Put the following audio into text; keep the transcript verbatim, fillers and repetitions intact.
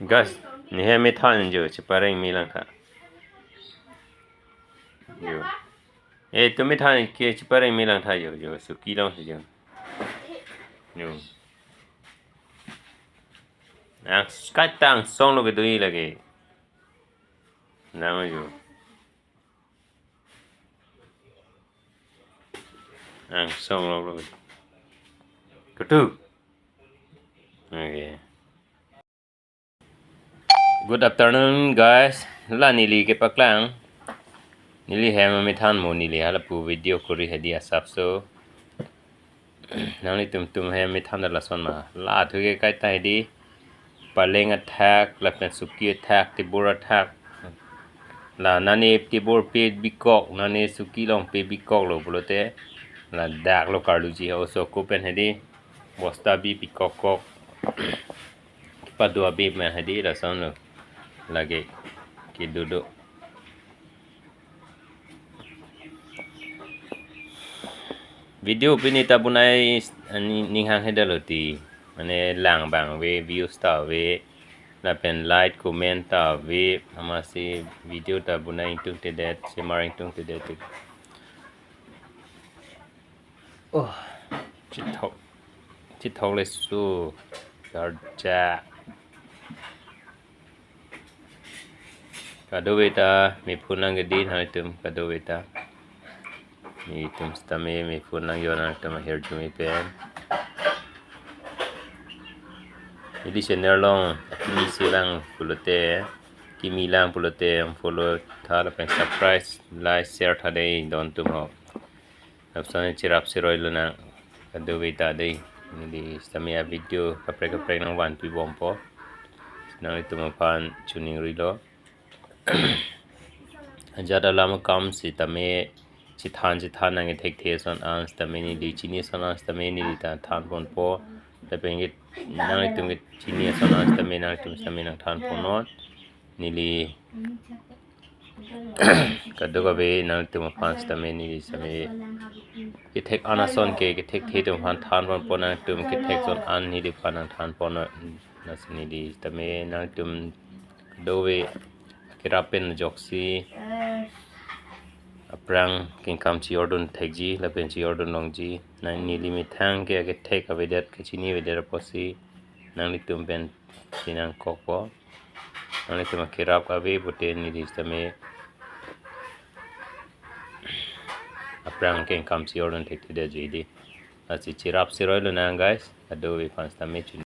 Guys, ne hem methan jo, chepareng me lang tha. Jo. Eh, tu methan ke chepareng me lang tha jo, jo, suki long si jo. Jo. Ang sky tang song lo ke dui lagi. Nang jo. Ang song lo lo. Kutu. Okay. Good afternoon, guys. La neli kepaklang. Neli hem methan mo, neli halapu video kori hedi asapso. Nanglitum tum hem methan da lason ma. La athu ke kaita hedi. Paleng athak, lapen suki athak, tibor athak. La nane tibor pe bikok, nane suki long pe bikok lo pulote. Ladak lo karluji ha oso ko pen hedi. Bosta bi bikok kok. Padua bi me hedi lason lo. Lagi kedo do. Video pini ta bonai ani ning hang heda lo ti. Mane lang bang ave, views ta ave, lapen like, comment ta ave, amatsi video ta bonai ingtungtedet, semar ingtungtedet. Oh, chithok. Chithok le su. Garja. Kadokave ta mephun lang ke din, haitum kadokave ta. Netum sitame mephun lang yo nangtum ahirjume pen. Neli channel along kimi si lang pulote, kimi lang pulote, follow tha lapen subscribe, like, share tha dei don tum ho. Lapuson cherap cheroi lonang kadokave ta dei. Neli sitame avideo kaprek kaprek nangvanpi bompo. Nanglitum aphan choningrilo. Ajat alam akam sitame chethan chethan nangkethekthe ason an sitame neli chini ason an sitame neli ta thanponpo. Lapen ke nanglitum ke chini ason an sitame nanglitum sitame nangthanponnon. Neli kadokave nangtum aphan sitame neli sitame kethek an ason ke kethekthe atum aphan thanponpo, nangtum kethek ason an neli aphan nangthanponnon. Lasi neli sitame nangtum kadokave kerap pen ajoksi aphrang kengkam chi-ordun thekji lapen chi-ordun longji. Nang neli methang ke kethek avedet, kechini avedet apotsi nanglitum pen chinangkokpo. Nanglitum akerap ave pute neli sitame aphrang kengkam chi-ordun thekthedet ji dei. Lasi cherap cheroi lonang guys. Kadokave aphan sitame chun